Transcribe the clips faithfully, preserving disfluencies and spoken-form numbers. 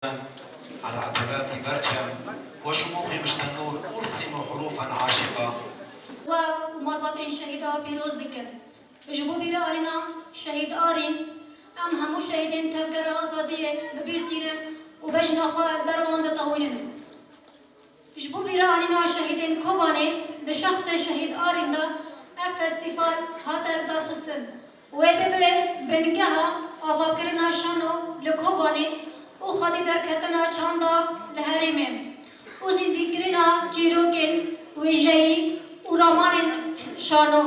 على عتبات برشم وشموخ مشت النور أرسم حروفا عاشقة. We û malbatên şehîda pîroz dikin. Ji bo bîra anîna şehîd Arîn, em hemû şehîdên Tevgera Azadiyê bi bîr tînin û bejna xwe li ber wan ditewînin. Ji bo bîra anîna şehîdên Kobanê di şexsê şehîd Arîn de ev festîval hate lidarxistin. Wê bibe bingeha avakirina şano li Kobanê û xwedî derketina çanda li herêmê û zîndîkirina çîrokên wêjeyî û ramanên şano.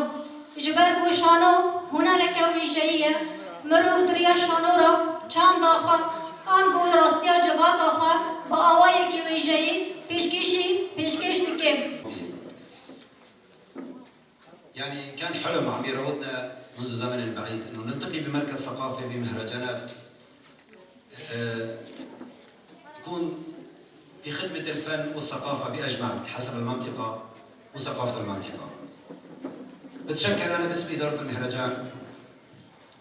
Ji ber ku şano hunereke wêjeyî ye, mirov di riya şano re çanda xwe ango rastiya civaka xwe bi awayekî wêjeyî pêşkêşî pêşkêş dike. يعني كان حلم عم يراودنا منذ زمن بعيد إنه نلتقي بمركز ثقافي بمهرجانات، آه، تكون في خدمة الفن والثقافة بأجمع حسب المنطقة وثقافة المنطقة. بتشكر أنا باسم إدارة المهرجان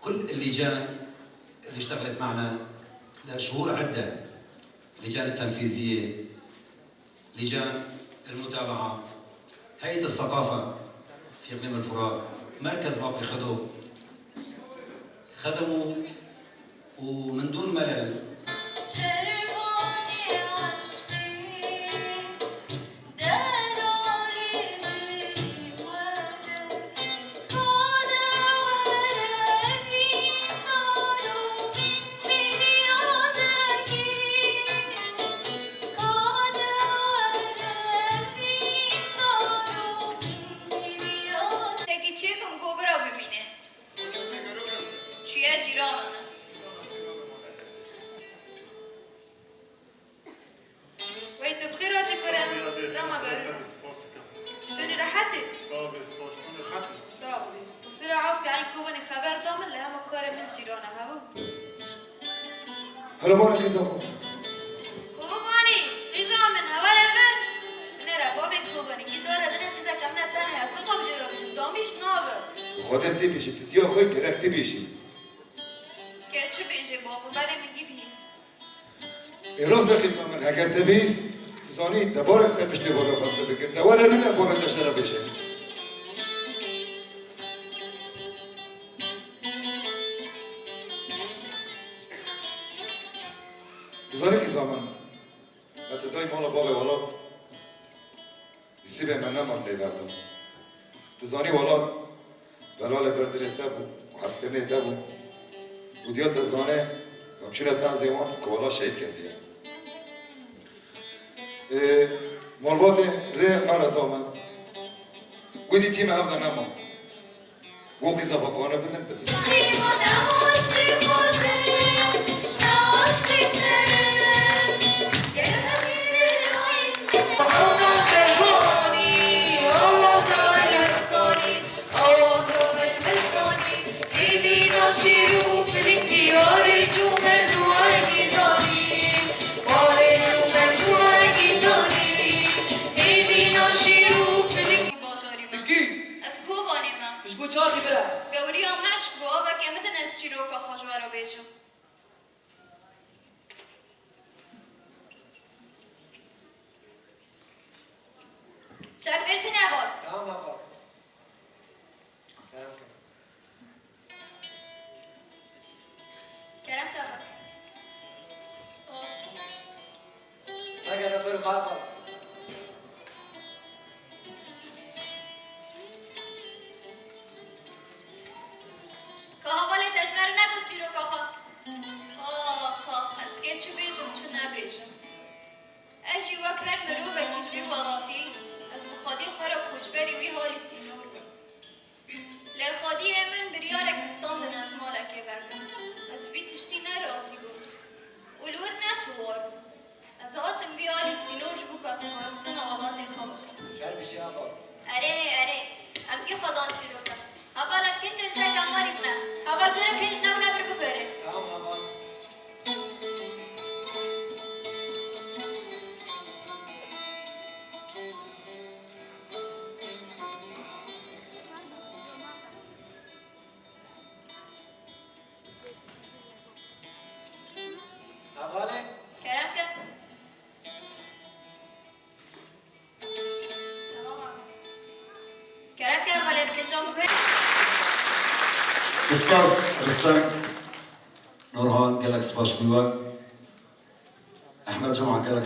كل اللجان اللي اشتغلت معنا لشهور عدة، اللجان التنفيذية، لجان المتابعة، هيئة الثقافة في إقليم الفرات، مركز باقي خدو، خدموا ومن دون ملل. Tiştekî çêkim ku bira bimîne. Çûye cîranan e. Wey, tu bi xêr hatî kure. Rama ber. Spas dikim. Tu rehet î? Sağ ol, spas. Tu rehet î? Sağ ol. Tu sira rast, yani Kobanê xeber da min, li hema karê min cîrana hebû. Hele bana qîza xwe. Kobanî, qîza min, heware vir. Nere, bavê Kobanî, kî dare dine qîza kemine tenê, ez nikom jê re bû, damîş nabe. Xwedê tê bêjî, tu diya xwe gerek tê bêjî. Ke çi bêjê, bavo, berê min gî bihîst. Ê rast e qîza min, heger te bihîst, tu zanî, debarek ser piştê bavê xwe sir bikir. Te were rûne bavê te ji te re bêje. Tu zanî qîza min, me tu dayî mala bavê welat, Nîsîbê me nema lê berdan. Tu zanî welat belalê ber dilê te bû û hezkirinê te bû û diya te zanê, em çûne tenzê wan ku welat şehîd ketiye. Ê, malbatê rê me re da me. Gotî tî me hev de nema. Wan qîza xwe kane bidin, bidin. Bajarî me. Digî. Ez Kobanê me. Tu ji bo çi hatî bira? Gewriya me eşk bû, aveke midin ez çîroka xwe ji we re bêjim. Çek vir tune heval. Tamam heval. Kerem ke. Kerem ke heval. Spas. Nagere xwe li xwe heval. Ka hevalê te ji me re negot çîroka xwe. Ax, ax, ez kê çi bêjim, çi nebêjim. Ez jî wek her mirovekî ji vî welatî, ez bi xwedî xwe re koçberî wî halî sînor bim. Lê xwediyê min biryarek standin ez malekê vekim. Ez bi vî tiştî ne razî bûm. Û li wir ne tiwar bûm. Ez hatim vî alî sînor ji bo ku ez parastina welatê xwe bikim. Xêr bijî heval. Erê, erê. Em kî xwedan çîrok in. Heval ev kincên te kemarî bine. Heval cara kinc nebûne vir bibêrê. Tamam heval. Hevalê? Kerem Spas Ristem. Nurhan, gelek spas ji bo we. Ehmed Cuma, gelek